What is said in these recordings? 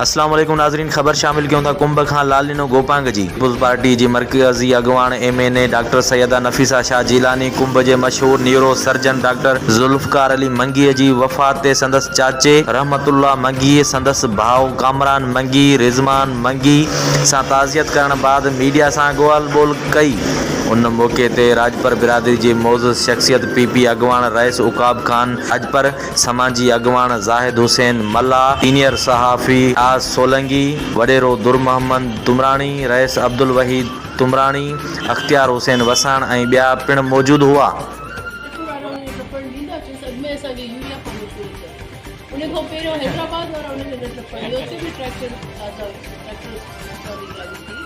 اسلام عليڪم ناظرين خبر شامل ڪيون ٿا ڪنب کان لال ڏنو گوپانگ جي پيپلز پارٽي جي مرڪزي اڳواڻ M N A doctor Syeda Nafisa Shah Jilani Kumb جي مشهور neuro surgeon doctor Zulfiqar Ali Mangi جي وفات تي سندس چاچي رحمت الله منگي سندس ڀاء ڪامران منگي رضوان منگي سان تعزيت ڪرڻ بعد ميڊيا سان ڳالهه ٻولهه ڪئي ان موقعي تي راڄپر برادري جي معزز شخصيت پي پي اڳواڻ رئيس عقاب خان راڄپر سماجي اڳواڻ زاهد حسين ملاح، سينيئر صحافي نياز سولنگي، وڏيرو در محمد تمراڻي، رئيس عبدالوحيد تمراڻي، اختيار حسين وساڻ ۽ ٻيا پڻ موجود هئا. سٺو وارا انهن کي ٽپڻ ڏيندا چيس اڳ ۾ اسان کي يوريا پنهنجو پوري ڪر ان کان پهريون حيدرآباد وارا انهن کي نه ٽپڻ ڏيو اتي به ٽريڪٽر تازا ٽريڪٽر ٽرالي گاڏي ٿي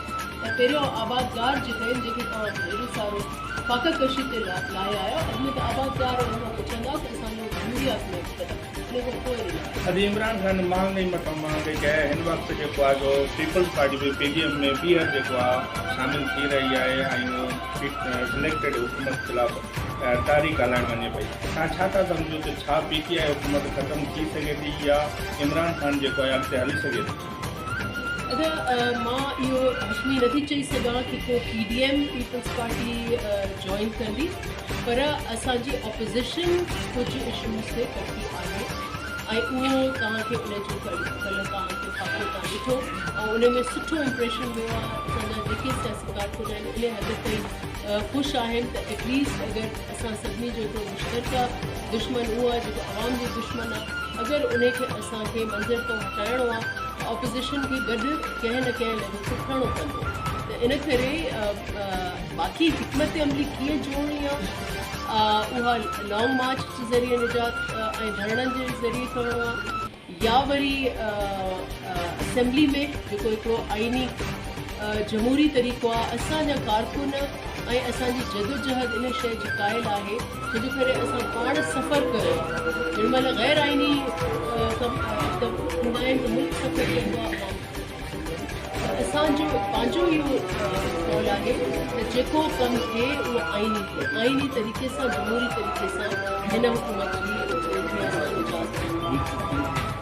ته پهريون آبادگار جيڪي آهن جيڪي توهان ايڏو سارو فاقه ڪشي تي لاهي آيا اڳ ۾ ته آبادگار انهن کان پڇندا ته اسان جو يوريا ڪيئن ختم ان کان پوء ڏنا. ادي عمران خان مهانگائي مٿان مهانگائي ڪئي آهي هن وقت جيڪو آهي سو پيپلز پارٽي به پي ڊي ايم ۾ ٻيهر جيڪو آهي شامل ٿي رهي آهي ۽ اهو سليڪٽيڊ حڪومت خلاف تحريڪ هلائڻ وڃي پئي توهان ڇا ٿا سمجهو ته ڇا پي ٽي آء حڪومت ختم ٿي سگهي ٿي يا عمران خان جيڪو آهي اڳتي هلي سگهي ٿو. ادا مان اهو حتمي نٿي چئي سگهان ڪي ڪو P D M peoples party join ڪندي پر اسان جي اپوزيشن ڪجهه اشوز تي ڪٺي آهي ۽ اهو توهان کي ان جو ڪلهه توهان کي خاڪو توهان ڏٺو ۽ ان ۾ سٺو امپريشن ويو آهي اسان جا جيڪي سياسي ڪارڪن آهن ان حد تائين خوش آهن ته ايٽليسٽ اگر اسان سڀني جو هڪڙو مشترڪه دشمن اهو آهي جيڪو عوام جو دشمن آهي اگر ان کي اسان کي منظر تان هٽائڻو آهي ته اپوزيشن کي گڏ ڪنهن نه ڪنهن ليول تي کڻڻو پوندو ته ان ڪري باقي حڪمت عملي ڪيئن جوڙڻي آهي اها لانگ مارچ جي ذريعي نجات ۽ ڌرڻن جي ذريعي ڪرڻو آهي يا وري اسيمبلي ۾ جيڪو هڪڙو آئيني جمهوري طريقو آهي اسان جا ڪارڪن ۽ اسان جي جدوجهد ان شيء جي قائل آهي ڇو جو ڪري اسان پاڻ سفر ڪيو آهي جنهن مهل غير آئيني ڪم ٿيندا آهن ته ملڪ سفر ڪندو آهي عوام سفر ڪندو آهي ته اسان جو پنهنجو اهو قول آهي ته جيڪو ڪم ٿئي اهو آئيني ٿئي آئيني طريقي سان جمهوري طريقي سان هن حڪومت جي کي اسان نجات ڏيون.